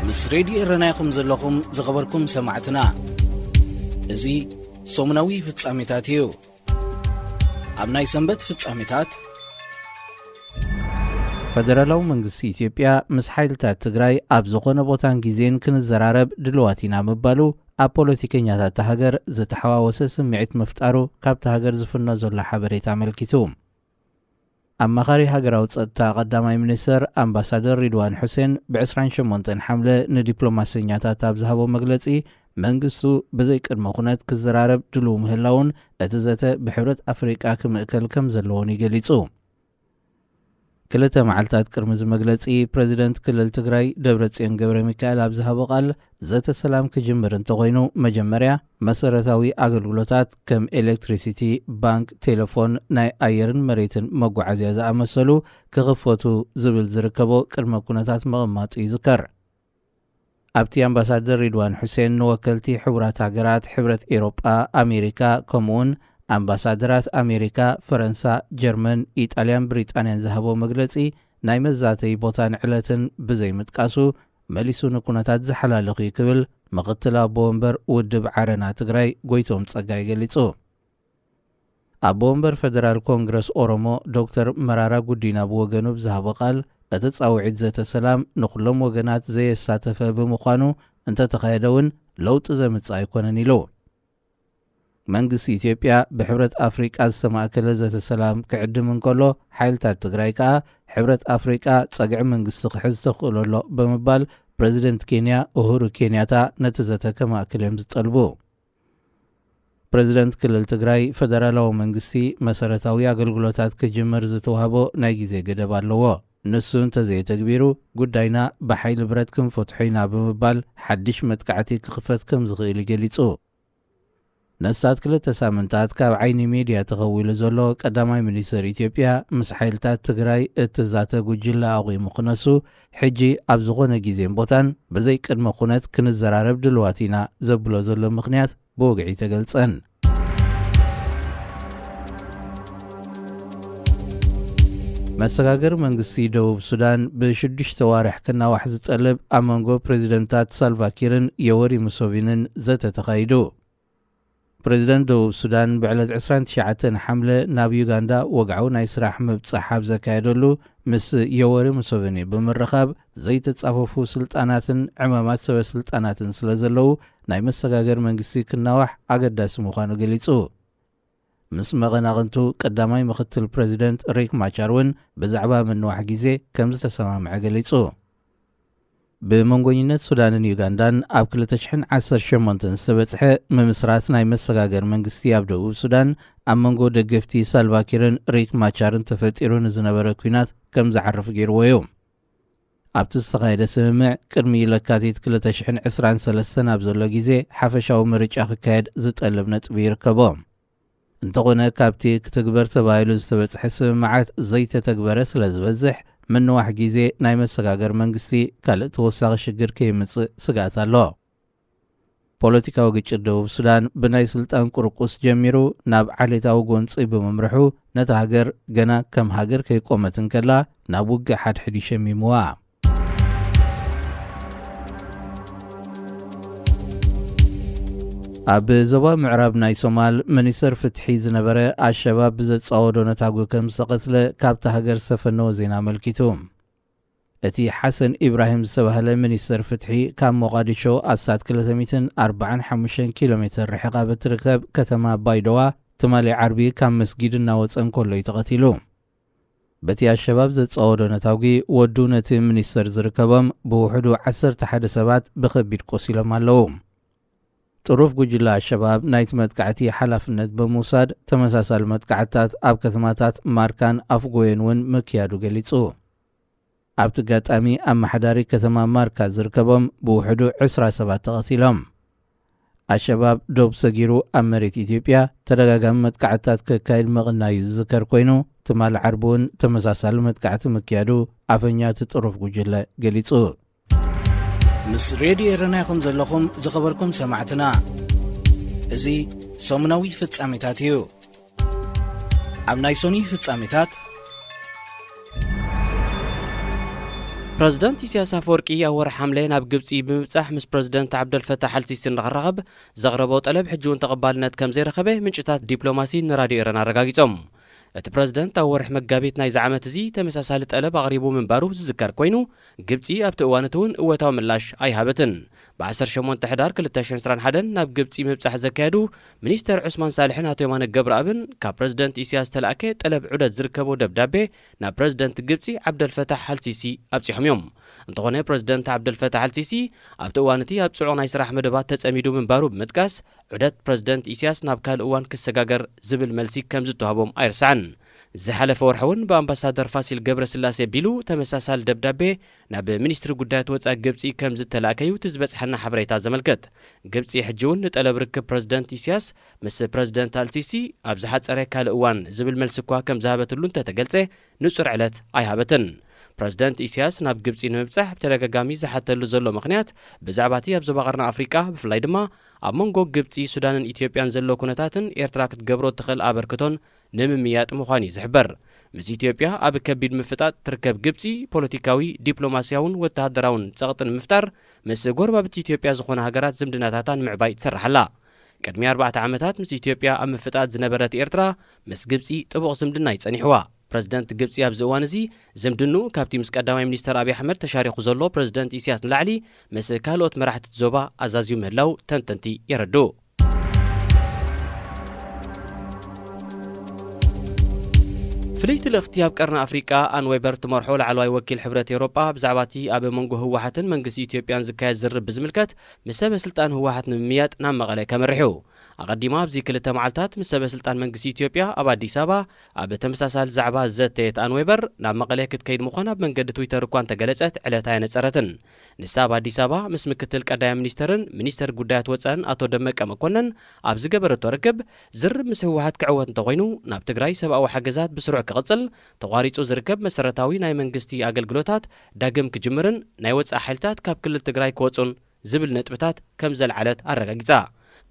ምስ ሬድዮ ኤረና ኢኹም ዘለኹም ዝኸበርኩም ሰማዕትና። እዚ ሰሙናዊ ፍጻሜታት እዩ። ኣብ ናይ ሰንበት ፍጻሜታት፣ ፈደራላዊ መንግስቲ ኢትዮጵያ ምስ ሓይልታት ትግራይ ኣብ ዝኾነ ቦታን ግዜን ክንዘራረብ ድልዋት ኢና ምባሉ ኣብ ፖለቲከኛታት እታ ሃገር ዝተሓዋወሰ ስምዒት ምፍጣሩ ካብታ ሃገር ዝፍኖ ዘሎ ሓበሬታ ኣመልኪቱ። ኣማኻሪ ሃገራዊ ጸጥታ ቀዳማይ ሚኒስተር ኣምባሳደር ሪድዋን ሑሴን ብ ዕስራን ሸሞንተን ሓምለ ንዲፕሎማሰኛታት ኣብ ዝሃቦ መግለጺ፣ መንግስቱ ብዘይ ቅድመ ኩነት ክዘራረብ ድሉው ምህላውን እቲ ዘተ ብሕብረት ኣፍሪቃ ክምእከል ከም ዘለዎን እዩ ገሊጹ። ክልተ መዓልታት ቅድሚ እዚ መግለጺ፣ ፕረዚደንት ክልል ትግራይ ደብረጽዮን ገብረ ሚካኤል ኣብ ዝሃቦ ቃል፣ ዘተ ሰላም ክጅምር እንተኾይኑ፣ መጀመርያ መሰረታዊ ኣገልግሎታት ከም ኤሌክትሪሲቲ፣ ባንክ፣ ቴሌፎን፣ ናይ ኣየርን መሬትን መጓዓዝያ ዝኣመሰሉ ክኽፈቱ ዝብል ዝርከቦ ቅድመ ኩነታት ምቕማጡ ይዝከር። ኣብቲ ኣምባሳደር ሪድዋን ሑሴን ንወከልቲ ሕቡራት ሃገራት፣ ሕብረት ኤሮጳ፣ ኣሜሪካ፣ ከምኡውን ኣምባሳደራት ኣሜሪካ፣ ፈረንሳ፣ ጀርመን፣ ኢጣልያን ብሪጣንያን ዝሃቦ መግለጺ፣ ናይ መዛተዪ ቦታን ዕለትን ብዘይምጥቃሱ፣ መሊሱ ንኩነታት ዝሓላልኽ እዩ ክብል ምኽትል ኣቦ ወንበር ውድብ ዓረና ትግራይ ጎይቶም ጸጋይ ገሊጹ። ኣቦ ወንበር ፈደራል ኮንግረስ ኦሮሞ ዶክተር መራራ ጉዲና ብወገኑ ብዝሃቦ ቃል፣ እቲ ጻውዒት ዘተ ሰላም ንኹሎም ወገናት ዘየሳተፈ ብምዃኑ፣ እንተተኻየደ እውን ለውጢ ዘምጽእ ኣይኮነን ኢሉ። መንግስቲ ኢትዮጵያ ብሕብረት ኣፍሪቃ ዝተማእከለ ዘተ ሰላም ክዕድም እንከሎ፣ ሓይልታት ትግራይ ከኣ ሕብረት ኣፍሪቃ ጸግዒ መንግስቲ ክሕዝ ተኽእሎ ኣሎ ብምባል፣ ፕረዚደንት ኬንያ ኡሁሩ ኬንያታ ነቲ ዘተ ከማእክል እዮም ዝጠልቡ። ፕረዚደንት ክልል ትግራይ፣ ፈደራላዊ መንግስቲ መሰረታዊ ኣገልግሎታት ክጅምር ዝተዋህቦ ናይ ግዜ ገደብ ኣለዎ። ንሱ እንተዘየተግቢሩ፣ ጉዳይና ብሓይሊ ብረት ክንፈትሖ ኢና ብምባል፣ ሓድሽ መጥቃዕቲ ክኽፈት ከም ዝኽእል እዩ ገሊጹ። ነሳት ክልተ ሳምንታት ካብ ዓይኒ ሜድያ ተኸዊሉ ዘሎ ቀዳማይ ሚኒስተር ኢትዮጵያ፣ ምስ ሓይልታት ትግራይ እትዛተ ጉጅለ ኣቑሙ ክነሱ፣ ሕጂ ኣብ ዝኾነ ግዜን ቦታን ብዘይ ቅድመ ኩነት ክንዘራረብ ድልዋት ኢና ዘብሎ ዘሎ ምኽንያት ብወግዒ ተገልጸን። መሰጋገሪ መንግስቲ ደቡብ ሱዳን ብሽዱሽተ ዋርሕ ክናዋሕ ዝጠልብ ኣብ መንጎ ፕሬዚደንታት ሳልቫኪርን ዮወሪ ሙሶቪንን ዘተ ተኻይዱ። ፕሬዚደንት ደቡብ ሱዳን ብዕለት ዕስራን ትሽዓተን ሓምለ ናብ ዩጋንዳ ወግዓዊ ናይ ስራሕ ምብጻሕ ኣብ ዘካየደሉ፣ ምስ ዮወሪ ሙሶቪኒ ብምርኻብ፣ ዘይተጻፈፉ ስልጣናትን ዕማማት ሰበ ስልጣናትን ስለ ዘለዉ፣ ናይ መሰጋገሪ መንግስቲ ክናዋሕ ኣገዳሲ ምዃኑ ገሊጹ። ምስ መቐናቕንቱ ቀዳማይ ምኽትል ፕረዚደንት ሪክ ማቻር እውን ብዛዕባ ምንዋሕ ግዜ ከም ዝተሰማምዐ ገሊጹ። ብመንጎኝነት ሱዳንን ዩጋንዳን ኣብ ክልተ ሽሕን ዓሰርተ ሸሞንተን ዝተበጽሐ ምምስራት ናይ መሰጋገሪ መንግስቲ ኣብ ደቡብ ሱዳን፣ ኣብ መንጎ ደገፍቲ ሳልቫኪርን ሪክ ማቻርን ተፈጢሩ ንዝነበረ ኲናት ከም ዝዓርፍ ገይርዎ እዩ። ኣብቲ ዝተኻየደ ስምምዕ፣ ቅድሚ ለካቲት ክልተ ሽሕን ዕስራን ሰለስተን ኣብ ዘሎ ግዜ ሓፈሻዊ ምርጫ ክካየድ ዝጠልብ ነጥቢ ይርከቦ። እንተኾነ፣ ካብቲ ክትግበር ተባሂሉ ዝተበጽሐ ስምምዓት ዘይተተግበረ ስለ ዝበዝሕ፣ ምንዋሕ ግዜ ናይ መሰጋገሪ መንግስቲ ካልእ ተወሳኺ ሽግር ከየምጽእ ስግኣት ኣሎ። ፖለቲካዊ ግጭት ደቡብ ሱዳን ብናይ ስልጣን ቁርቁስ ጀሚሩ ናብ ዓሌታዊ ጎንጺ ብምምርሑ፣ ነታ ሃገር ገና ከም ሃገር ከይቆመት እንከላ፣ ናብ ውግእ ሓድሕድ ይሸሚምዋ። ኣብ ዞባ ምዕራብ ናይ ሶማል፣ ሚኒስተር ፍትሒ ዝነበረ ኣሸባብ ብዘጻወዶ ነታጒ ከም ዝተቐትለ ካብታ ሃገር ዝተፈነወ ዜና ኣመልኪቱ። እቲ ሓሰን ኢብራሂም ዝተባህለ ሚኒስተር ፍትሒ፣ ካብ ሞቓዲሾ ኣስታት ክልተ ሚእትን ኣርባዓን ሓሙሽተን ኪሎ ሜተር ርሒቓ ብትርከብ ከተማ ባይዶዋ፣ ትማሊ ዓርቢ ካብ መስጊድ እናወጸ እንከሎ እዩ ተቐቲሉ። በቲ ኣሸባብ ዘጻወዶ ነታጒ፣ ወዱ ነቲ ሚኒስተር ዝርከቦም ብውሕዱ ዓሰርተ ሓደ ሰባት ብኸቢድ ቆሲሎም ኣለዉ። ጥሩፍ ጉጅለ ኣሸባብ ናይቲ መጥቃዕቲ ሓላፍነት ብምውሳድ፣ ተመሳሳሊ መጥቃዕትታት ኣብ ከተማታት ማርካን ኣፍጎየን እውን ምክያዱ ገሊጹ። ኣብቲ ኣጋጣሚ፣ ኣመሓዳሪ ከተማ ማርካ ዝርከቦም ብውሕዱ ዕስራ ሰባት ተቐቲሎም። ኣሸባብ ዶብ ሰጊሩ ኣብ መሬት ኢትዮጵያ ተደጋጋሚ መጥቃዕትታት ከካይድ ምቕናዩ ዝዝከር ኮይኑ፣ ትማሊ ዓርቢ እውን ተመሳሳሊ መጥቃዕቲ ምክያዱ ኣፈኛ እቲ ጥሩፍ ጉጅለ ገሊጹ። ምስ ሬድዮ ኤረና ኢኹም ዘለኹም ዝኸበርኩም ሰማዕትና። እዚ ሰሙናዊ ፍጻሜታት እዩ። ኣብ ናይ ሶኒ ፍጻሜታት፣ ፕረዚደንት ኢሳያስ ኣፈወርቂ ኣብ ወርሒ ሓምለ ናብ ግብጺ ብምብጻሕ ምስ ፕረዚደንት ዓብደልፈታሕ ኣልሲሲ ንኽራኸብ ዘቕረቦ ጠለብ ሕጂ እውን ተቐባልነት ከም ዘይረኸበ ምንጭታት ዲፕሎማሲ ንራድዮ ኤረና ኣረጋጊጾም። እቲ ፕረዚደንት ኣብ ወርሒ መጋቢት ናይዚ ዓመት እዚ ተመሳሳሊ ጠለብ ኣቕሪቡ ምንባሩ ዝዝከር ኮይኑ፣ ግብጺ ኣብቲ እዋን እቲ እውን እወታዊ ምላሽ ኣይሃበትን። ብ ዓሰርተ ሸሞንተ ሕዳር ክልተ ሽሕን ዕስራን ሓደን ናብ ግብጺ ምብጻሕ ዘካየዱ ሚኒስተር ዑስማን ሳልሕን ኣቶ የማነ ገብረኣብን ካብ ፕረዚደንት ኢሳያስ ዝተላእከ ጠለብ ዑደት ዝርከቦ ደብዳቤ ናብ ፕረዚደንት ግብጺ ዓብደልፈታሕ ኣልሲሲ ኣብጺሖም እዮም። እንተኾነ ፕረዚደንት ዓብደልፈታሕ ኣልሲሲ ኣብቲ እዋን እቲ ኣብ ጽዑቕ ናይ ስራሕ መደባት ተጸሚዱ ምንባሩ ብምጥቃስ፣ ዑደት ፕረዚደንት ኢሳያስ ናብ ካልእ እዋን ክሰጋገር ዝብል መልሲ ከም ዝተዋህቦም ኣይርሳዕን። ዝሓለፈ ወርሒ እውን ብኣምባሳደር ፋሲል ገብረስላሴ ቢሉ ተመሳሳሊ ደብዳቤ ናብ ሚኒስትሪ ጉዳያት ወጻኢ ግብጺ ከም ዝተላእከዩ እቲ ዝበጽሓና ሓበሬታ ዘመልክት። ግብጺ ሕጂ እውን ንጠለብ ርክብ ፕረዚደንት ኢሳያስ ምስ ፕረዚደንት ኣልሲሲ ኣብ ዝሓጸረ ካልእ እዋን ዝብል መልሲ እኳ ከም ዝሃበትሉ እንተተገልጸ፣ ንጹር ዕለት ኣይሃበትን። ፕረዚደንት ኢሳያስ ናብ ግብጺ ንምብጻሕ ብተደጋጋሚ ዝሓተሉ ዘሎ ምኽንያት፣ ብዛዕባ እቲ ኣብ ዞባ ቀርኒ ኣፍሪቃ፣ ብፍላይ ድማ ኣብ መንጎ ግብጺ፣ ሱዳንን ኢትዮጵያን ዘሎ ኩነታትን ኤርትራ ክትገብሮ እትኽእል ኣበርክቶን ንምምያጥ ምዃኑ እዩ ዝሕበር። ምስ ኢትዮጵያ ኣብ ከቢድ ምፍጣጥ ትርከብ ግብጺ፣ ፖለቲካዊ፣ ዲፕሎማስያውን ወተሃደራውን ጸቕጢ ንምፍጣር፣ ምስ ጎረባብቲ ኢትዮጵያ ዝኾና ሃገራት ዝምድናታታ ንምዕባይ ትሰርሕ ኣላ። ቅድሚ ኣርባዕተ ዓመታት ምስ ኢትዮጵያ ኣብ ምፍጣጥ ዝነበረት ኤርትራ፣ ምስ ግብጺ ጥቡቕ ዝምድና እዩ ጸኒሕዋ። ፕረዚደንት ግብጺ ኣብዚ እዋን እዚ ዝምድንኡ ካብቲ ምስ ቀዳማይ ሚኒስተር ኣብይ ኣሕመድ ተሻሪኹ ዘሎ ፕረዚደንት ኢሳያስ ንላዕሊ፣ ምስ ካልኦት መራሕቲ እቲ ዞባ ኣዛዝዩ ምህላው ተንተንቲ የረድኡ። ፍልይቲ ልእኽቲ ኣብ ቀርኒ ኣፍሪቃ ኣን ዌበር ትመርሖ ላዕለዋይ ወኪል ሕብረት ኤውሮጳ ብዛዕባ እቲ ኣብ መንጎ ህወሓትን መንግስቲ ኢትዮጵያን ዝካየድ ዝርርብ ብዝምልከት ምስ ሰበ ስልጣን ህወሓት ንምምያጥ ናብ መቐለ ከምርሕ እዩ። ኣቐዲማ ኣብዚ ክልተ መዓልታት ምስ ሰበ ስልጣን መንግስቲ ኢትዮጵያ ኣብ ኣዲስ ኣበባ ኣብ ተመሳሳሊ ዛዕባ ዝዘተየት ኣን ዌበር ናብ መቐለ ክትከይድ ምዃና ኣብ መንገዲ ትዊተር እኳ እንተገለጸት ዕለታ ኣየነጸረትን። ንሳ ኣብ ኣዲስ ኣበባ ምስ ምክትል ቀዳማይ ሚኒስተርን ሚኒስተር ጉዳያት ወጻእን ኣቶ ደመቀ መኮነን ኣብ ዝገበረቶ ርክብ፣ ዝርርብ ምስ ህወሓት ክዕወት እንተኾይኑ ናብ ትግራይ ሰብኣዊ ሓገዛት ብስሩዕ ክቕጽል፣ ተቋሪጹ ዝርከብ መሰረታዊ ናይ መንግስቲ ኣገልግሎታት ዳግም ክጅምርን ናይ ወጻኢ ሓይልታት ካብ ክልል ትግራይ ክወጹን ዝብል ነጥብታት ከም ዘልዓለት ኣረጋጊጻ።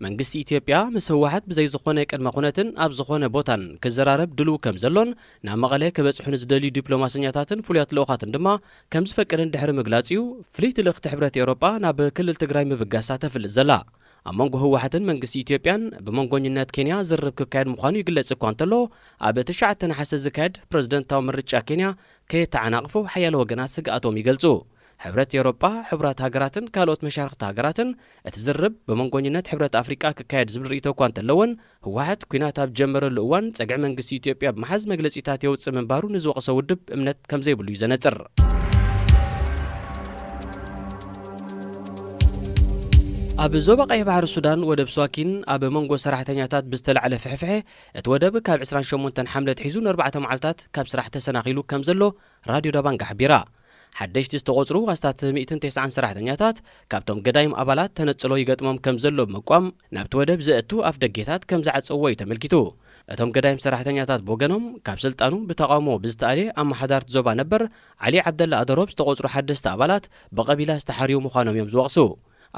መንግስቲ ኢትዮጵያ ምስ ህወሓት ብዘይ ዝኾነ ቅድመ ኩነትን ኣብ ዝኾነ ቦታን ክዘራረብ ድልው ከም ዘሎን ናብ መቐለ ክበጽሑ ንዝደልዩ ዲፕሎማሰኛታትን ፍሉያት ልኡኻትን ድማ ከም ዝፈቅድን ድሕሪ ምግላጽ እዩ ፍልይቲ ልእኽቲ ሕብረት ኤውሮጳ ናብ ክልል ትግራይ ምብጋሳ ተፍልጥ ዘላ። ኣብ መንጎ ህወሓትን መንግስቲ ኢትዮጵያን ብመንጎኝነት ኬንያ ዝርርብ ክካየድ ምዃኑ ይግለጽ እኳ እንተሎ፣ ኣብ ትሽዓተ ነሓሰ ዝካየድ ፕረዚደንታዊ ምርጫ ኬንያ ከየተዓናቕፎ ሓያሎ ወገናት ስግኣቶም ይገልጹ። ሕብረት ኤውሮጳ፣ ሕቡራት ሃገራትን ካልኦት መሻርኽቲ ሃገራትን እቲ ዝርርብ ብመንጎኝነት ሕብረት ኣፍሪቃ ክካየድ ዝብል ርእይቶ እኳ እንተለወን፣ ህወሓት ኲናት ኣብ ጀመረሉ እዋን ጸግዒ መንግስቲ ኢትዮጵያ ብምሓዝ መግለጺታት የውጽእ ምንባሩ ንዝወቕሶ ውድብ እምነት ከም ዘይብሉ እዩ ዘነጽር። ኣብ ዞባ ቀይሕ ባሕሪ ሱዳን ወደብ ስዋኪን ኣብ መንጎ ሰራሕተኛታት ብዝተላዕለ ፍሕፍሐ እቲ ወደብ ካብ ዕስራን ሸሞንተን ሓምለ ኣትሒዙ ንኣርባዕተ መዓልታት ካብ ስራሕ ተሰናኺሉ ከም ዘሎ ራድዮ ዳባንጋ ሓቢራ። ሓደሽቲ ዝተቖጽሩ ኣስታት ሚእትን ተስዓን ሰራሕተኛታት ካብቶም ገዳይም ኣባላት ተነጽሎ ይገጥሞም ከም ዘሎ ብምቋም ናብቲ ወደብ ዘእቱ ኣፍ ደጌታት ከም ዝዓጸዎ እዩ ተመልኪቱ። እቶም ገዳይም ሰራሕተኛታት ብወገኖም ካብ ስልጣኑ ብተቓውሞ ብዝተኣልየ ኣመሓዳርቲ ዞባ ነበር ዓሊ ዓብደላ ኣደሮብ ዝተቖጽሩ ሓደስቲ ኣባላት ብቐቢላ ዝተሓርዩ ምዃኖም እዮም ዝወቕሱ።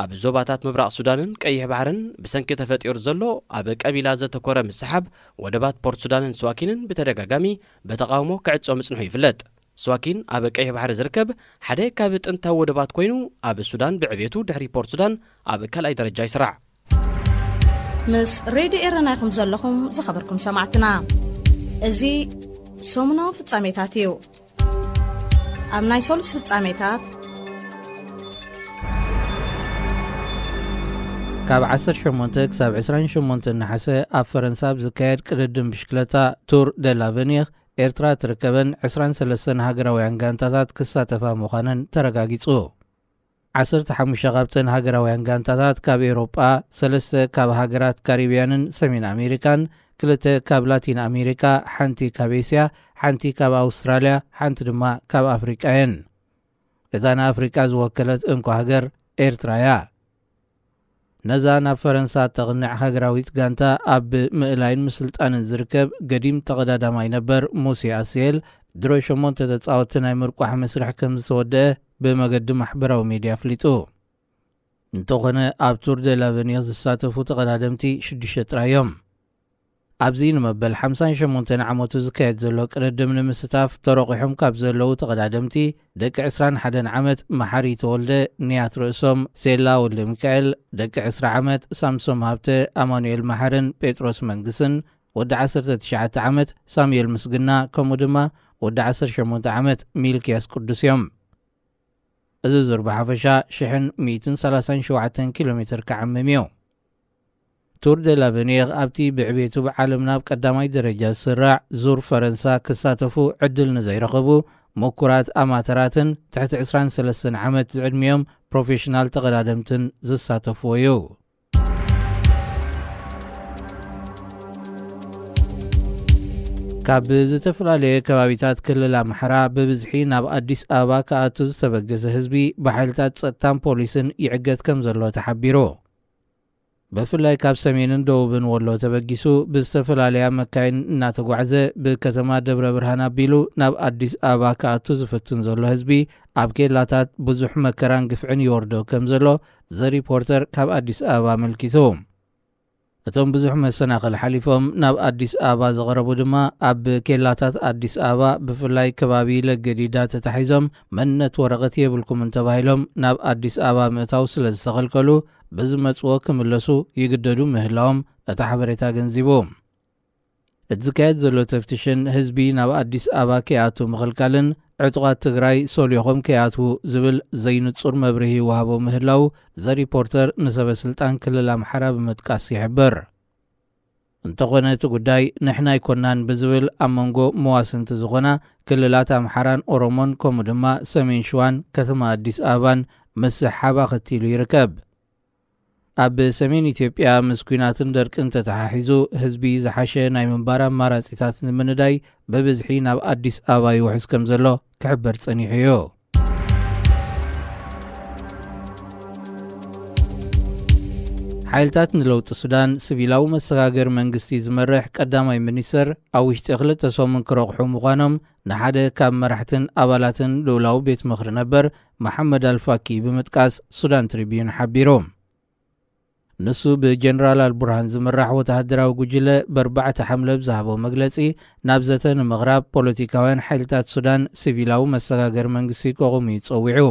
ኣብ ዞባታት ምብራቕ ሱዳንን ቀይሕ ባሕርን ብሰንኪ ተፈጢሩ ዘሎ ኣብ ቀቢላ ዘተኮረ ምስሓብ ወደባት ፖርት ሱዳንን ስዋኪንን ብተደጋጋሚ ብተቓውሞ ክዕጾ ምጽንሑ ይፍለጥ። ስዋኪን ኣብ ቀይሕ ባሕሪ ዝርከብ ሓደ ካብ ጥንታዊ ወደባት ኮይኑ፣ ኣብ ሱዳን ብዕቤቱ ድሕሪ ፖርት ሱዳን ኣብ ካልኣይ ደረጃ ይስራዕ። ምስ ሬድዮ ኤረና ኢኹም ዘለኹም ዝኸበርኩም ሰማዕትና። እዚ ሰሙናዊ ፍጻሜታት እዩ። ኣብ ናይ ሰሉስ ፍጻሜታት፣ ካብ ዓሰርተ ሸሞንተ ክሳብ ዕስራን ሸሞንተን ነሓሰ ኣብ ፈረንሳ ኣብ ዝካየድ ቅድድም ብሽክለታ ቱር ደ ላቨኒር ኤርትራ ትርከበን ዕስራን ሰለስተን ሃገራውያን ጋንታታት ክሳተፋ ምዃነን ተረጋጊጹ። ዓሰርተ ሓሙሽተ ካብተን ሃገራውያን ጋንታታት ካብ ኤውሮጳ፣ ሰለስተ ካብ ሃገራት ካሪብያንን ሰሜን ኣሜሪካን፣ ክልተ ካብ ላቲን ኣሜሪካ፣ ሓንቲ ካብ ኤስያ፣ ሓንቲ ካብ ኣውስትራልያ፣ ሓንቲ ድማ ካብ ኣፍሪቃ እየን። እታ ንኣፍሪቃ ዝወከለት እንኮ ሃገር ኤርትራ እያ። ነዛ ናብ ፈረንሳ እተቕንዕ ሃገራዊት ጋንታ ኣብ ምእላይን ምስልጣንን ዝርከብ ገዲም ተቐዳዳማይ ነበር ሙሴ ኣስየል ድሮ ሸሞንተ ተጻወትቲ ናይ ምርቋሕ መስርሕ ከም ዝተወደአ ብመገዲ ማሕበራዊ ሜድያ ኣፍሊጡ። እንተኾነ ኣብ ቱር ደ ላቨኒር ዝሳተፉ ተቐዳደምቲ ሽዱሽተ ጥራይ እዮም። ኣብዚ ንመበል ሓምሳን ሸሞንተን ዓመቱ ዝካየድ ዘሎ ቅድድም ንምስታፍ ተሮቂሖም ካብ ዘለዉ ተቐዳደምቲ፣ ደቂ ዕስራን ሓደን ዓመት መሓሪ ተወልደ፣ ንያት ርእሶም፣ ሴላ ወልደ ሚካኤል፣ ደቂ ዕስራ ዓመት ሳምሶም ሃብተ፣ ኣማኑኤል መሓርን ጴጥሮስ መንግስን፣ ወዲ ዓሰርተ ትሽዓተ ዓመት ሳሙኤል ምስግና፣ ከምኡ ድማ ወዲ ዓሰርተ ሸሞንተ ዓመት ሚልክያስ ቅዱስ እዮም። እዚ ዙር ብሓፈሻ ሽሕን ሚእትን ሰላሳን ሸውዓተን ኪሎ ሜትር ክዓምም እዩ። ቱር ደ ላቨኒር ኣብቲ ብዕቤቱ ብዓለምና ኣብ ቀዳማይ ደረጃ ዝስራዕ ዙር ፈረንሳ ክሳተፉ ዕድል ንዘይረኸቡ ምኩራት ኣማተራትን ትሕቲ ዕስራን ሰለስተን ዓመት ዝዕድሚኦም ፕሮፌሽናል ተቐዳደምትን ዝሳተፍዎ እዩ። ካብ ዝተፈላለየ ከባቢታት ክልል ኣምሓራ ብብዝሒ ናብ ኣዲስ ኣበባ ክኣቱ ዝተበገሰ ህዝቢ ብሓይልታት ጸጥታን ፖሊስን ይዕገት ከም ዘሎ ተሓቢሩ። ብፍላይ ካብ ሰሜንን ደቡብን ወሎ ተበጊሱ ብዝተፈላለያ መካይን እናተጓዕዘ ብከተማ ደብረ ብርሃን ኣቢሉ ናብ ኣዲስ ኣበባ ክኣቱ ዝፍትን ዘሎ ህዝቢ ኣብ ኬላታት ብዙሕ መከራን ግፍዕን ይወርዶ ከም ዘሎ ዘ ሪፖርተር ካብ ኣዲስ ኣበባ ኣመልኪቱ። እቶም ብዙሕ መሰናኽል ሓሊፎም ናብ ኣዲስ ኣበባ ዝቐረቡ ድማ ኣብ ኬላታት ኣዲስ ኣበባ ብፍላይ ከባቢ ለገዲዳ ተታሒዞም መንነት ወረቐት የብልኩምን ተባሂሎም ናብ ኣዲስ ኣበባ ምእታው ስለ ዝተኸልከሉ ብዝመጽዎ ክምለሱ ይግደዱ ምህላዎም እቲ ሓበሬታ ኣገንዚቡ። እቲ ዝካየድ ዘሎ ተፍትሽን ህዝቢ ናብ ኣዲስ ኣበባ ከይኣቱ ምኽልካልን ዕጡቓት ትግራይ ሶሊኾም ከይኣትዉ ዝብል ዘይንጹር መብርሂ ይወሃቦ ምህላው ዘ ሪፖርተር ንሰበ ስልጣን ክልል ኣምሓራ ብምጥቃስ ይሕብር። እንተኾነ እቲ ጉዳይ ንሕና ኣይኮናን ብዝብል ኣብ መንጎ መዋስንቲ ዝኾና ክልላት ኣምሓራን ኦሮሞን ከምኡ ድማ ሰሜን ሽዋን ከተማ ኣዲስ ኣበባን ምስሕሓብ ኣኸቲሉ ይርከብ። ኣብ ሰሜን ኢትዮጵያ ምስ ኲናትን ደርቅን ተተሓሒዙ ህዝቢ ዝሓሸ ናይ ምንባር ኣማራጺታት ንምንዳይ ብብዝሒ ናብ ኣዲስ ኣበባ ይውሕዝ ከም ዘሎ ክሕበር ጸኒሑ እዩ። ሓይልታት ንለውጢ ሱዳን ሲቪላዊ መሰጋገሪ መንግስቲ ዝመርሕ ቀዳማይ ሚኒስተር ኣብ ውሽጢ ክልተ ሰሙን ክረቑሑ ምዃኖም ንሓደ ካብ መራሕትን ኣባላትን ልኡላዊ ቤት ምኽሪ ነበር መሓመድ ኣልፋኪ ብምጥቃስ ሱዳን ትሪቢዩን ሓቢሩ። ንሱ ብጀነራል ኣልቡርሃን ዝምራሕ ወተሃደራዊ ጉጅለ በርባዕተ ሓምለ ብዝሃቦ መግለጺ፣ ናብ ዘተ ንምቕራብ ፖለቲካውያን ሓይልታት ሱዳን ሲቪላዊ መሰጋገሪ መንግስቲ ከቑሙ እዩ ጸዊዑ።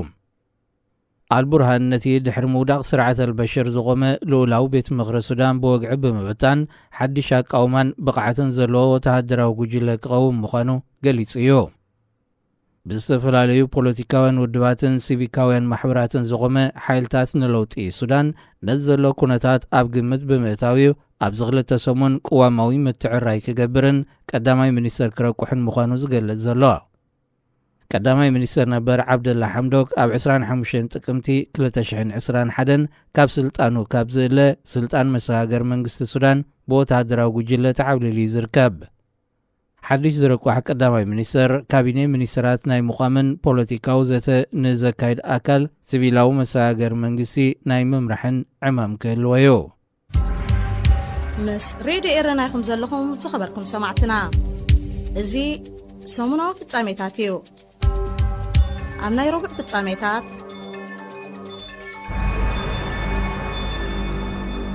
ኣልቡርሃን ነቲ ድሕሪ ምውዳቕ ስርዓት ኣልበሽር ዝቖመ ልኡላዊ ቤት ምኽሪ ሱዳን ብወግዒ ብምብታን፣ ሓድሽ ኣቃውማን ብቕዓትን ዘለዎ ወተሃደራዊ ጉጅለ ክቐውም ምዃኑ ገሊጹ እዩ። ብዝተፈላለዩ ፖለቲካውያን ውድባትን ሲቪካውያን ማሕበራትን ዝቖመ ሓይልታት ንለውጢ ሱዳን ነዚ ዘሎ ኩነታት ኣብ ግምት ብምእታው እዩ ኣብዚ ክልተ ሰሙን ቅዋማዊ ምትዕራይ ክገብርን ቀዳማይ ሚኒስተር ክረቁሕን ምዃኑ ዝገልጽ ዘሎ። ቀዳማይ ሚኒስተር ነበር ዓብደላ ሓምዶክ ኣብ ዕስራን ሓሙሽተን ጥቅምቲ ክልተ ሽሕን ዕስራን ሓደን ካብ ስልጣኑ ካብ ዝእለ ስልጣን መሰጋገር መንግስቲ ሱዳን ብወተሃደራዊ ጉጅለ ተዓብሊሉ እዩ ዝርከብ። ሓድሽ ዝረቋሕ ቀዳማይ ሚኒስተር ካቢነ ሚኒስተራት ናይ ምዃምን ፖለቲካዊ ዘተ ንዘካይድ ኣካል ሲቪላዊ መሰጋገሪ መንግስቲ ናይ ምምራሕን ዕማም ክህልዎ እዩ። ምስ ሬድዮ ኤረና ኢኹም ዘለኹም ዝኸበርኩም ሰማዕትና። እዚ ሰሙናዊ ፍጻሜታት እዩ። ኣብ ናይ ረቡዕ ፍጻሜታት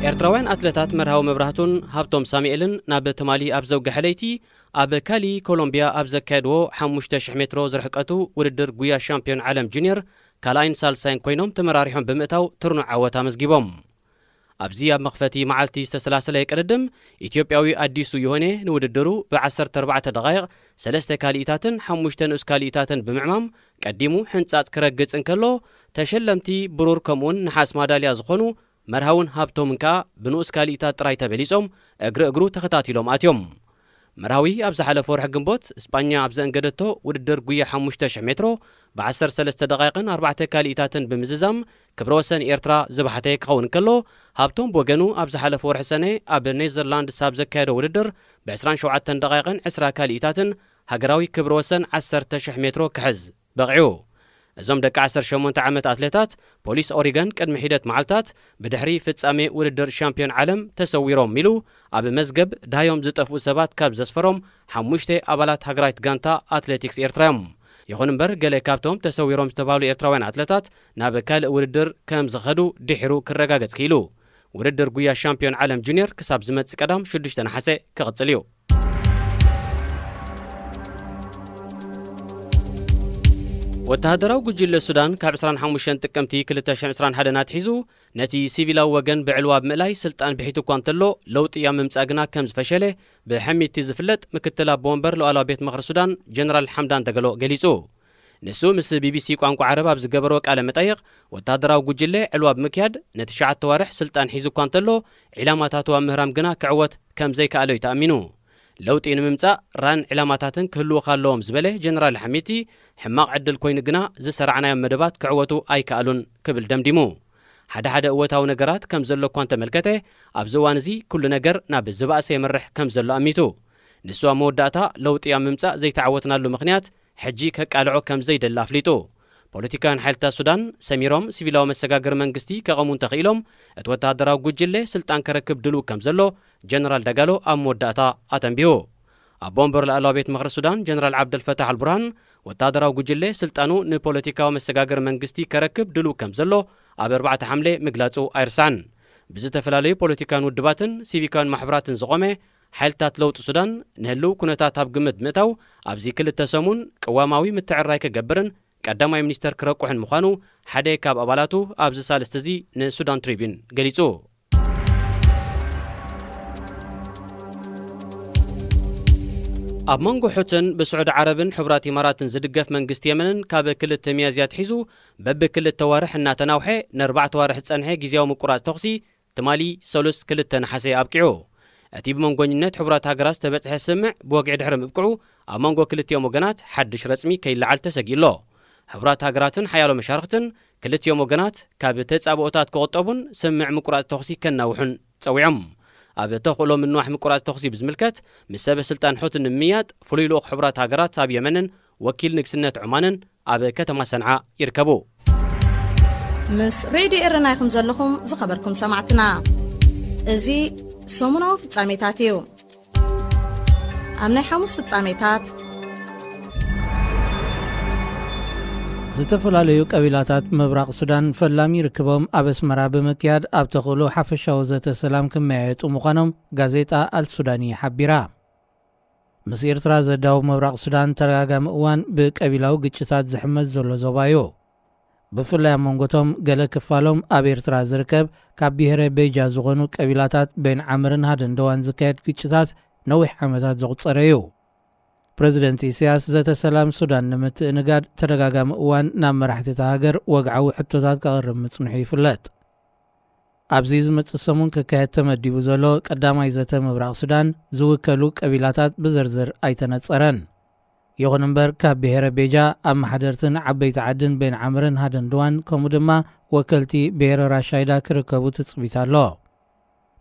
ኤርትራውያን ኣትለታት መርሃዊ መብራህቱን ሃብቶም ሳሙኤልን ናብ ትማሊ ኣብ ዘውግሐ ለይቲ ኣብ ካሊ ኮሎምቢያ ኣብ ዘካየድዎ ሓሙሽተ ሽሕ ሜትሮ ዝርሕቀቱ ውድድር ጉያ ሻምፒዮን ዓለም ጁኒየር ካልኣይን ሳልሳይን ኮይኖም ተመራሪሖም ብምእታው ትርኑዕ ዓወት ኣመዝጊቦም። ኣብዚ ኣብ መኽፈቲ መዓልቲ ዝተሰላሰለ ቅድድም ኢትዮጵያዊ ኣዲሱ ዮሆኔ ንውድድሩ ብ ዓሰርተ ኣርባዕተ ደቓይቕ ሰለስተ ካልኢታትን ሓሙሽተ ንኡስ ካልኢታትን ብምዕማም ቀዲሙ ሕንጻጽ ክረግጽ እንከሎ፣ ተሸለምቲ ብሩር ከምኡውን ነሓስ ማዳልያ ዝኾኑ መርሃውን ሃብቶምን ከኣ ብንኡስ ካልኢታት ጥራይ ተበሊጾም እግሪ እግሩ ተኸታቲሎም ኣትዮም። መርሃዊ ኣብ ዝሓለፈ ወርሒ ግንቦት ስጳኛ ኣብ ዘእንገደቶ ውድድር ጉያ ሓሙሽተ ሽሕ ሜትሮ ብ ዓሰርተ ሰለስተ ደቓይቕን ኣርባዕተ ካልኢታትን ብምዝዛም ክብረ ወሰን ኤርትራ ዝበሓተ ክኸውን ከሎ፣ ሃብቶም ብወገኑ ኣብ ዝሓለፈ ወርሒ ሰነ ኣብ ኔዘርላንድስ ኣብ ዘካየዶ ውድድር ብ ዕስራን ሸውዓተን ደቓይቕን ዕስራ ካልኢታትን ሃገራዊ ክብረ ወሰን ዓሰርተ ሽሕ ሜትሮ ክሕዝ በቒዑ። እዞም ደቂ ዓሰርተ ሸሞንተ ዓመት ኣትሌታት ፖሊስ ኦሪገን ቅድሚ ሒደት መዓልታት ብድሕሪ ፍጻሜ ውድድር ሻምፒዮን ዓለም ተሰዊሮም ኢሉ ኣብ መዝገብ ደሃዮም ዝጠፍኡ ሰባት ካብ ዘስፈሮም ሓሙሽተ ኣባላት ሃገራዊት ጋንታ ኣትሌቲክስ ኤርትራ እዮም። ይኹን እምበር ገለ ካብቶም ተሰዊሮም ዝተባህሉ ኤርትራውያን ኣትሌታት ናብ ካልእ ውድድር ከም ዝኸዱ ድሒሩ ክረጋገጽ ክኢሉ። ውድድር ጉያ ሻምፒዮን ዓለም ጁኒየር ክሳብ ዝመጽእ ቀዳም ሽዱሽተ ነሓሰ ክቕጽል እዩ። ወተሃደራዊ ጉጅለ ሱዳን ካብ ዕስራን ሓሙሽተን ጥቅምቲ ክልተ ሽሕን ዕስራን ሓደን ኣትሒዙ ነቲ ሲቪላዊ ወገን ብዕልዋ ብምእላይ ስልጣን ብሒቱ እኳ እንተሎ፣ ለውጢ ኣብ ምምጻእ ግና ከም ዝፈሸለ ብሕሚቲ ዝፍለጥ ምክትል ኣቦ ወንበር ሉዓላዊ ቤት ምኽሪ ሱዳን ጀነራል ሓምዳን ደገሎ ገሊጹ። ንሱ ምስ ቢቢሲ ቋንቋ ዓረብ ኣብ ዝገበሮ ቃለ መጠይቕ፣ ወተሃደራዊ ጉጅለ ዕልዋ ብምክያድ ንትሽዓተ ኣዋርሕ ስልጣን ሒዙ እኳ እንተሎ፣ ዒላማታቱ ኣብ ምህራም ግና ክዕወት ከም ዘይከኣለ እዩ ተኣሚኑ። ለውጢ ንምምጻእ ራን ዕላማታትን ክህልዉኻ ኣለዎም ዝበለ ጀነራል ሓሚቲ፣ ሕማቕ ዕድል ኮይኑ ግና ዝሰራዕናዮም መደባት ክዕወቱ ኣይከኣሉን ክብል ደምዲሙ። ሓደ ሓደ እወታዊ ነገራት ከም ዘሎ እኳ እንተመልከተ፣ ኣብዚ እዋን እዚ ኩሉ ነገር ናብ ዝበኣሰ የምርሕ ከም ዘሎ ኣሚቱ። ንሱ ኣብ መወዳእታ ለውጢ ኣብ ምምጻእ ዘይተዓወትናሉ ምኽንያት ሕጂ ከቃልዖ ከም ዘይደሊ ኣፍሊጡ። ፖለቲካውያን ሓይልታት ሱዳን ሰሚሮም ሲቪላዊ መሰጋገሪ መንግስቲ ከቐሙ እንተኽኢሎም፣ እቲ ወተሃደራዊ ጉጅለ ስልጣን ከረክብ ድልው ከም ዘሎ ጀነራል ደጋሎ ኣብ መወዳእታ ኣተንቢሁ። ኣቦ ወንበር ላዕለዋ ቤት ምኽሪ ሱዳን ጀነራል ዓብደልፈታሕ ኣልቡርሃን፣ ወተሃደራዊ ጉጅለ ስልጣኑ ንፖለቲካዊ መሰጋገሪ መንግስቲ ከረክብ ድልው ከም ዘሎ ኣብ ኣርባዕተ ሓምለ ምግላጹ ኣይርሳዕን። ብዝተፈላለዩ ፖለቲካውያን ውድባትን ሲቪካውያን ማሕበራትን ዝቖመ ሓይልታት ለውጢ ሱዳን ንህልው ኩነታት ኣብ ግምት ምእታው ኣብዚ ክልተ ሰሙን ቅዋማዊ ምትዕርራይ ክገብርን ቀዳማይ ሚኒስተር ክረቁሕን ምዃኑ ሓደ ካብ ኣባላቱ ኣብዚ ሳልስቲ እዚ ንሱዳን ትሪቢዩን ገሊጹ። ኣብ መንጎ ሑትን ብስዑዲ ዓረብን ሕቡራት ኢማራትን ዝድገፍ መንግስቲ የመንን ካብ ክልተ ሚያዝያ ኣትሒዙ በብክልተ ዋርሕ እናተናውሐ ንኣርባዕተ ዋርሕ ዝጸንሐ ግዝያዊ ምቁራጽ ተኹሲ ትማሊ ሰሉስ ክልተ ነሓሰ ኣብቂዑ። እቲ ብመንጎኝነት ሕቡራት ሃገራት ዝተበጽሐ ስምምዕ ብወግዒ ድሕሪ ምብቅዑ ኣብ መንጎ ክልቲኦም ወገናት ሓድሽ ረጽሚ ከይለዓል ተሰጊኡ ኣሎ። ሕቡራት ሃገራትን ሓያሎ መሻርኽትን ክልቲኦም ወገናት ካብ ተጻብኦታት ክቑጠቡን ስምምዕ ምቁራጽ ተኹሲ ከናውሑን ጸዊዖም። ኣብ ተኽእሎ ምንዋሕ ምቁራጽ ተኹሲ ብዝምልከት ምስ ሰበ ስልጣን ሑቲ ንምምይያጥ ፍሉይ ልኡኽ ሕቡራት ሃገራት ኣብ የመንን ወኪል ንግስነት ዑማንን ኣብ ከተማ ሰንዓ ይርከቡ። ምስ ሬድዮ ኤረና ኢኹም ዘለኹም ዝኸበርኩም ሰማዕትና። እዚ ሰሙናዊ ፍጻሜታት እዩ። ኣብ ናይ ሓሙስ ፍጻሜታት፣ ዝተፈላለዩ ቀቢላታት ምብራቕ ሱዳን ፈላሚ ርክቦም ኣብ ኣስመራ ብምክያድ ኣብ ተኽእሎ ሓፈሻዊ ዘተ ሰላም ክመያየጡ ምዃኖም ጋዜጣ ኣልሱዳኒ ሓቢራ። ምስ ኤርትራ ዘዳውብ ምብራቕ ሱዳን ተደጋጋሚ እዋን ብቀቢላዊ ግጭታት ዝሕመስ ዘሎ ዞባ እዩ። ብፍላይ ኣብ መንጎቶም ገለ ክፋሎም ኣብ ኤርትራ ዝርከብ ካብ ብሄረ ቤጃ ዝኾኑ ቀቢላታት ቤን ዓምርን ሃደንደዋን ዝካየድ ግጭታት ነዊሕ ዓመታት ዘቑጸረ እዩ። ፕረዚደንት ኢሳያስ ዘተ ሰላም ሱዳን ንምትእንጋድ ተደጋጋሚ እዋን ናብ መራሕቲ እታ ሃገር ወግዓዊ ሕቶታት ከቕርብ ምጽንሑ ይፍለጥ። ኣብዚ ዝመጽእ ሰሙን ክካየድ ተመዲቡ ዘሎ ቀዳማይ ዘተ ምብራቕ ሱዳን ዝውከሉ ቀቢላታት ብዝርዝር ኣይተነጸረን። ይኹን እምበር ካብ ብሄረ ቤጃ ኣመሓደርትን ዓበይቲ ዓድን ቤን ዓምርን ሃደንድዋን ከምኡ ድማ ወከልቲ ብሄረ ራሻይዳ ክርከቡ ትጽቢት ኣሎ።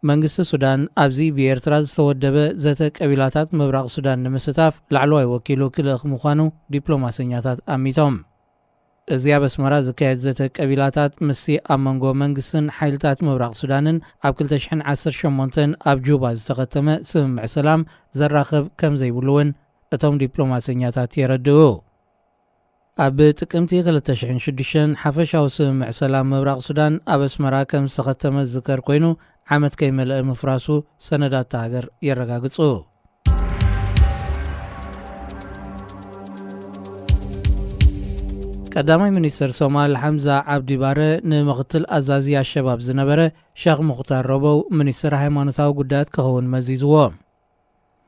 መንግስቲ ሱዳን ኣብዚ ብኤርትራ ዝተወደበ ዘተ ቀቢላታት ምብራቕ ሱዳን ንምስታፍ ላዕለዋይ ወኪሉ ክልእኽ ምዃኑ ዲፕሎማሰኛታት ኣሚቶም። እዚ ኣብ ኣስመራ ዝካየድ ዘተ ቀቢላታት ምስቲ ኣብ መንጎ መንግስትን ሓይልታት ምብራቕ ሱዳንን ኣብ ክልተ ሽሕን ዓሰርተ ሸሞንተን ኣብ ጁባ ዝተኸተመ ስምምዕ ሰላም ዘራኽብ ከም ዘይብሉ እውን እቶም ዲፕሎማሰኛታት የረድኡ። ኣብ ጥቅምቲ ክልተ ሽሕን ሽዱሽተን ሓፈሻዊ ስምምዕ ሰላም ምብራቕ ሱዳን ኣብ ኣስመራ ከም ዝተኸተመ ዝዝከር ኮይኑ፣ ዓመት ከይመልአ ምፍራሱ ሰነዳት እታ ሃገር የረጋግጹ። ቀዳማይ ሚኒስተር ሶማል ሓምዛ ዓብዲ ባረ ንምኽትል ኣዛዚ ኣሸባብ ዝነበረ ሸኽ ሙኽታር ረበው ሚኒስተር ሃይማኖታዊ ጉዳያት ክኸውን መዚዝዎ።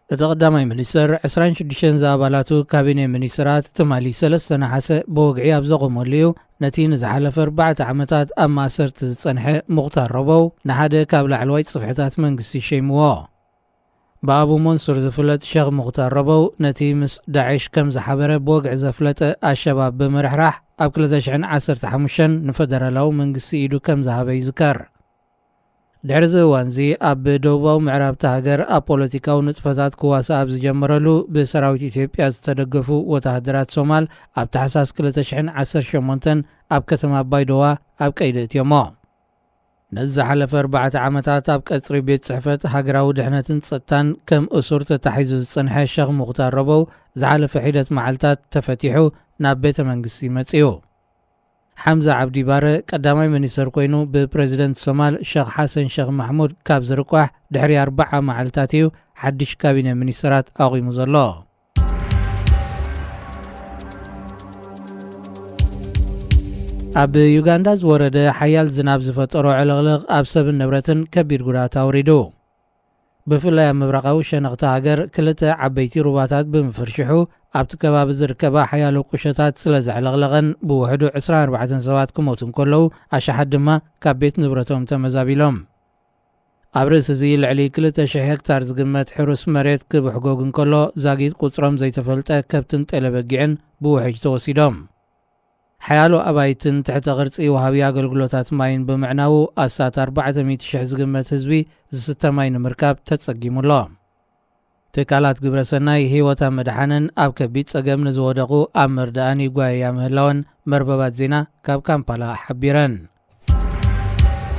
እቲ ቀዳማይ ሚኒስተር ዕስራን ሽዱሽተን ዝኣባላቱ ካቢነ ሚኒስተራት ትማሊ ሰለስተ ነሓሰ ብወግዒ ኣብ ዘቖመሉ እዩ፣ ነቲ ንዝሓለፈ ኣርባዕተ ዓመታት ኣብ ማእሰርቲ ዝጸንሐ ሙኽታር ረበው ንሓደ ካብ ላዕለዋይ ጽፍሕታት መንግስቲ ሸይምዎ። ብኣቡ መንሱር ዝፍለጥ ሸኽ ሙኽታር ረበው ነቲ ምስ ዳዕሽ ከም ዝሓበረ ብወግዒ ዘፍለጠ ኣሸባብ ብምርሕራሕ ኣብ ክልተ ሽሕን ዓሰርተ ሓሙሽተን ንፈደራላዊ መንግስቲ ኢዱ ከም ዝሃበ ይዝከር። ድሕሪ እዚ እዋንዚ ኣብ ደቡባዊ ምዕራብ እታ ሃገር ኣብ ፖለቲካዊ ንጥፈታት ክዋሳእ ኣብ ዝጀመረሉ ብሰራዊት ኢትዮጵያ ዝተደገፉ ወተሃደራት ሶማል ኣብ ታሕሳስ ክልተ ሽሕን ዓሰርተ ሸሞንተን ኣብ ከተማ ባይዶዋ ኣብ ቀይዲ እትዮሞ። ነዚ ዝሓለፈ ኣርባዕተ ዓመታት ኣብ ቀጽሪ ቤት ጽሕፈት ሃገራዊ ድሕነትን ጸጥታን ከም እሱር ተታሒዙ ዝጸንሐ ሸኽ ሙኽታር ረበው ዝሓለፈ ሒደት መዓልታት ተፈቲሑ ናብ ቤተ መንግስቲ መጺኡ። ሓምዛ ዓብዲ ባረ ቀዳማይ ሚኒስተር ኮይኑ፣ ብፕረዚደንት ሶማል ሸኽ ሓሰን ሸኽ ማሕሙድ ካብ ዝርቋሕ ድሕሪ ኣርባዓ መዓልታት እዩ ሓድሽ ካቢነ ሚኒስተራት ኣቑሙ ዘሎ። ኣብ ዩጋንዳ ዝወረደ ሓያል ዝናብ ዝፈጠሮ ዕልቕልቕ ኣብ ሰብን ንብረትን ከቢድ ጉድኣት ኣውሪዱ። ብፍላይ ኣብ ምብራቓዊ ሸነኽቲ ሃገር ክልተ ዓበይቲ ሩባታት ብምፍርሽሑ፣ ኣብቲ ከባቢ ዝርከባ ሓያሎ ቁሸታት ስለ ዘዕለቕለቐን ብውሕዱ ዕስራን ኣርባዕተን ሰባት ክሞቱ እንከለዉ፣ ኣሽሓት ድማ ካብ ቤት ንብረቶም ተመዛቢሎም። ኣብ ርእሲ እዚ፣ ልዕሊ ክልተ ሽሕ ሄክታር ዝግመት ሕሩስ መሬት ክብሕጎግ እንከሎ፣ ዛጊት ቁጽሮም ዘይተፈልጠ ከብትን ጤለበጊዕን ብውሕጅ ተወሲዶም። ሓያሎ ኣባይትን ትሕተ ቅርጺ ወሃቢ ኣገልግሎታት ማይን ብምዕናዉ፣ ኣስታት ኣርባዕተ ሚእቲ ሽሕ ዝግመት ህዝቢ ዝስተ ማይ ንምርካብ ተጸጊሙ ኣሎ። ትካላት ግብረ ሰናይ ህይወት ኣብ ምድሓንን ኣብ ከቢድ ጸገም ንዝወደቑ ኣብ መርዳእን ይጓየያ ምህላወን መርበባት ዜና ካብ ካምፓላ ሓቢረን።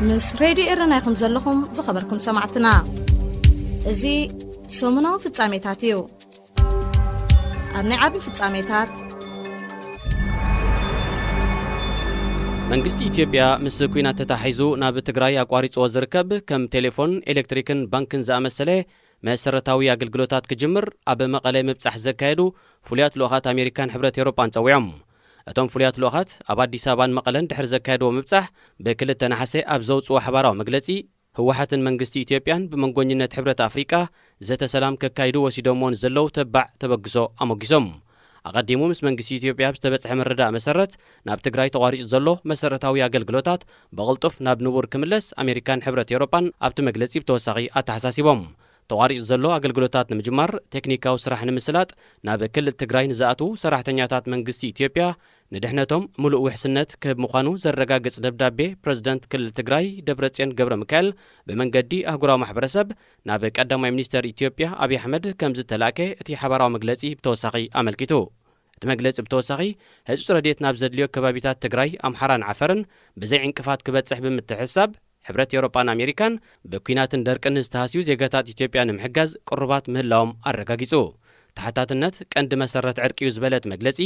ምስ ሬድዮ ኤረና ኢኹም ዘለኹም ዝኸበርኩም ሰማዕትና። እዚ ሰሙናዊ ፍጻሜታት እዩ። ኣብ ናይ ዓቢ ፍጻሜታት፣ መንግስቲ ኢትዮጵያ ምስ ኲናት ተታሒዙ ናብ ትግራይ ኣቋሪጽዎ ዝርከብ ከም ቴሌፎን፣ ኤሌክትሪክን ባንክን ዝኣመሰለ መሰረታዊ ኣገልግሎታት ክጅምር ኣብ መቐለ ምብጻሕ ዘካየዱ ፍሉያት ልኡኻት ኣሜሪካን ሕብረት ኤውሮጳን ጸዊዖም። እቶም ፍሉያት ልኡኻት ኣብ ኣዲስ ኣበባን መቐለን ድሕሪ ዘካየድዎ ምብጻሕ፣ ብክልተ ነሓሰ ኣብ ዘውጽዎ ሓባራዊ መግለጺ፣ ህወሓትን መንግስቲ ኢትዮጵያን ብመንጎኝነት ሕብረት ኣፍሪቃ ዘተ ሰላም ከካይዱ ወሲዶምዎ ንዘለዉ ተባዕ ተበግሶ ኣሞጊሶም። ኣቐዲሙ ምስ መንግስቲ ኢትዮጵያ ኣብ ዝተበጽሐ ምርዳእ መሰረት፣ ናብ ትግራይ ተቋሪጹ ዘሎ መሰረታዊ ኣገልግሎታት ብቕልጡፍ ናብ ንቡር ክምለስ ኣሜሪካን ሕብረት ኤውሮጳን ኣብቲ መግለጺ ብተወሳኺ ኣተሓሳሲቦም። ተቋሪጹ ዘሎ ኣገልግሎታት ንምጅማር፣ ቴክኒካዊ ስራሕ ንምስላጥ፣ ናብ ክልል ትግራይ ንዝኣትዉ ሰራሕተኛታት መንግስቲ ኢትዮጵያ ንድሕነቶም ምሉእ ውሕስነት ክህብ ምዃኑ ዘረጋግጽ ደብዳቤ ፕረዚደንት ክልል ትግራይ ደብረጽዮን ገብረ ሚካኤል ብመንገዲ ኣህጉራዊ ማሕበረሰብ ናብ ቀዳማይ ሚኒስተር ኢትዮጵያ ኣብይ ኣሕመድ ከም ዝተላእከ እቲ ሓባራዊ መግለጺ ብተወሳኺ ኣመልኪቱ። እቲ መግለጺ ብተወሳኺ፣ ህጹጽ ረድኤት ናብ ዘድልዮ ከባቢታት ትግራይ፣ ኣምሓራን ዓፈርን ብዘይ ዕንቅፋት ክበጽሕ ብምትሕስሳብ፣ ሕብረት ኤውሮጳን ኣሜሪካን ብኲናትን ደርቅን ዝተሃስዩ ዜጋታት ኢትዮጵያ ንምሕጋዝ ቅሩባት ምህላዎም ኣረጋጊጹ። ተሓታትነት ቀንዲ መሰረት ዕርቂ እዩ ዝበለ እቲ መግለጺ፣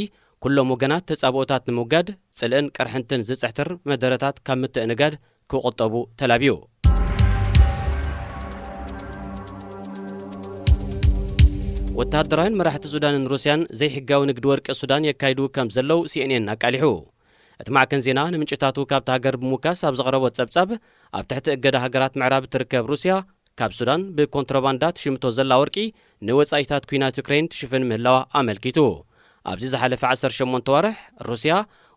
ኩሎም ወገናት ተጻብኦታት ንምውጋድ ጽልእን ቅርሕንትን ዝጽሕትር መደረታት ካብ ምትእንጋድ ክቑጠቡ ተላብዩ። ወተሃደራውያን መራሕቲ ሱዳንን ሩስያን ዘይሕጋዊ ንግዲ ወርቂ ሱዳን የካይዱ ከም ዘለዉ ሲኤንኤን ኣቃሊሑ። እቲ ማዕከን ዜና ንምንጭታቱ ካብቲ ሃገር ብምውካስ ኣብ ዘቕረቦ ጸብጻብ፣ ኣብ ትሕቲ እገዳ ሃገራት ምዕራብ እትርከብ ሩስያ፣ ካብ ሱዳን ብኮንትሮባንዳ ትሽምቶ ዘላ ወርቂ ንወጻኢታት ኲናት ዩክሬን ትሽፍን ምህላዋ ኣመልኪቱ። ኣብዚ ዝሓለፈ ዓሰርተ ሸሞንተ ዋርሕ፣ ሩስያ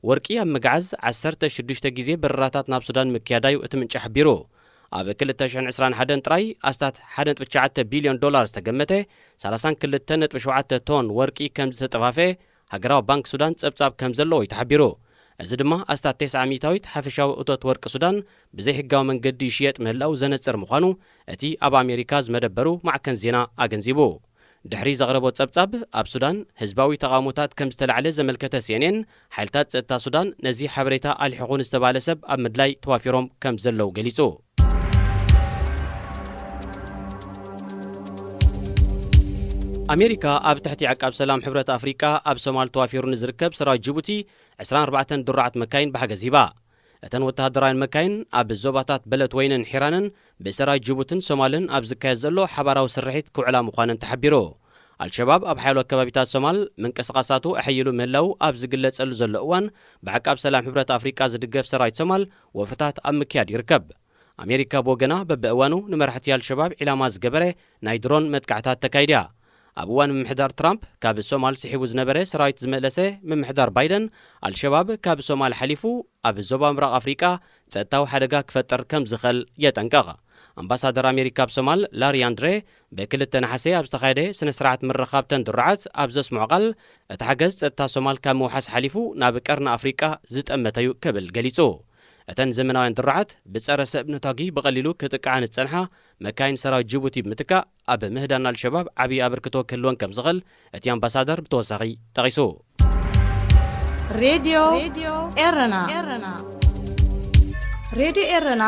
ወርቂ ኣብ ምግዓዝ ዓሰርተ ሽዱሽተ ግዜ በረራታት ናብ ሱዳን ምክያዳ እዩ እቲ ምንጪ ሓቢሩ። ኣብ ክልተ ሽሕን ዕስራን ሓደን ጥራይ ኣስታት ሓደ ነጥቢ ትሽዓተ ቢልዮን ዶላር ዝተገመተ ሰላሳን ክልተ ነጥቢ ሸውዓተ ቶን ወርቂ ከም ዝተጠፋፈ ሃገራዊ ባንክ ሱዳን ጸብጻብ ከም ዘለዎ እዩ ተሓቢሩ። እዚ ድማ ኣስታት ተስዓ ሚእታዊት ሓፈሻዊ እቶት ወርቂ ሱዳን ብዘይሕጋዊ መንገዲ ይሽየጥ ምህላው ዘነጽር ምዃኑ እቲ ኣብ ኣሜሪካ ዝመደበሩ ማዕከን ዜና ኣገንዚቡ። ድሕሪ ዘቕረቦ ጸብጻብ፣ ኣብ ሱዳን ህዝባዊ ተቓውሞታት ከም ዝተላዕለ ዘመልከተ ሲኤንኤን፣ ሓይልታት ጸጥታ ሱዳን ነዚ ሓበሬታ ኣልሒኹ ንዝተባህለ ሰብ ኣብ ምድላይ ተዋፊሮም ከም ዘለዉ ገሊጹ። ኣሜሪካ ኣብ ትሕቲ ዓቃብ ሰላም ሕብረት ኣፍሪቃ ኣብ ሶማል ተዋፊሩ ንዝርከብ ሰራዊት ጅቡቲ ዕስራን ኣርባዕተን ድሩዓት መካይን ብሓገዝ ሂባ። እተን ወተሃደራውያን መካይን ኣብ ዞባታት በለት ወይንን ሒራንን ብሰራዊት ጅቡትን ሶማልን ኣብ ዝካየድ ዘሎ ሓባራዊ ስርሒት ክውዕላ ምዃነን ተሓቢሩ። ኣልሸባብ ኣብ ሓያሎ ከባቢታት ሶማል ምንቅስቓሳቱ ኣሐይሉ ምህላው ኣብ ዝግለጸሉ ዘሎ እዋን፣ ብዓቃብ ሰላም ሕብረት ኣፍሪቃ ዝድገፍ ሰራዊት ሶማል ወፍታት ኣብ ምክያድ ይርከብ። ኣሜሪካ ብወገና በብእዋኑ ንመራሕቲ ኣልሸባብ ዒላማ ዝገበረ ናይ ድሮን መጥቃዕታት ተካይድያ። ኣብ እዋን ምምሕዳር ትራምፕ ካብ ሶማል ስሒቡ ዝነበረ ሰራዊት ዝመለሰ ምምሕዳር ባይደን፣ ኣልሸባብ ካብ ሶማል ሓሊፉ ኣብ ዞባ ምብራቕ ኣፍሪቃ ጸጥታዊ ሓደጋ ክፈጥር ከም ዝኽእል የጠንቅቕ። ኣምባሳደር ኣሜሪካ ኣብ ሶማል ላሪ ኣንድሬ ብክልተ ነሓሰ ኣብ ዝተኻየደ ስነ ስርዓት ምርኻብ ተን ድሩዓት ኣብ ዘስምዖ ቃል፣ እቲ ሓገዝ ጸጥታ ሶማል ካብ ምውሓስ ሓሊፉ ናብ ቀርኒ ኣፍሪቃ ዝጠመተ እዩ ክብል ገሊጹ። እተን ዘመናውያን ድሩዓት ብጸረ ሰብ ነታጒ ብቐሊሉ ክጥቅዓ ንዝጸንሓ መካይን ሰራዊት ጅቡቲ ብምትካእ፣ ኣብ ምህዳን ኣልሸባብ ዓብዪ ኣበርክቶ ክህልወን ከም ዝኽእል እቲ ኣምባሳደር ብተወሳኺ ጠቒሱ። ሬድዮ ኤረና። ሬድዮ ኤረና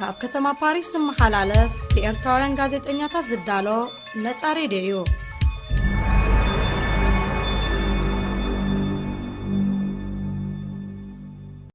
ካብ ከተማ ፓሪስ ዝመሓላለፍ ብኤርትራውያን ጋዜጠኛታት ዝዳሎ ነጻ ሬድዮ እዩ።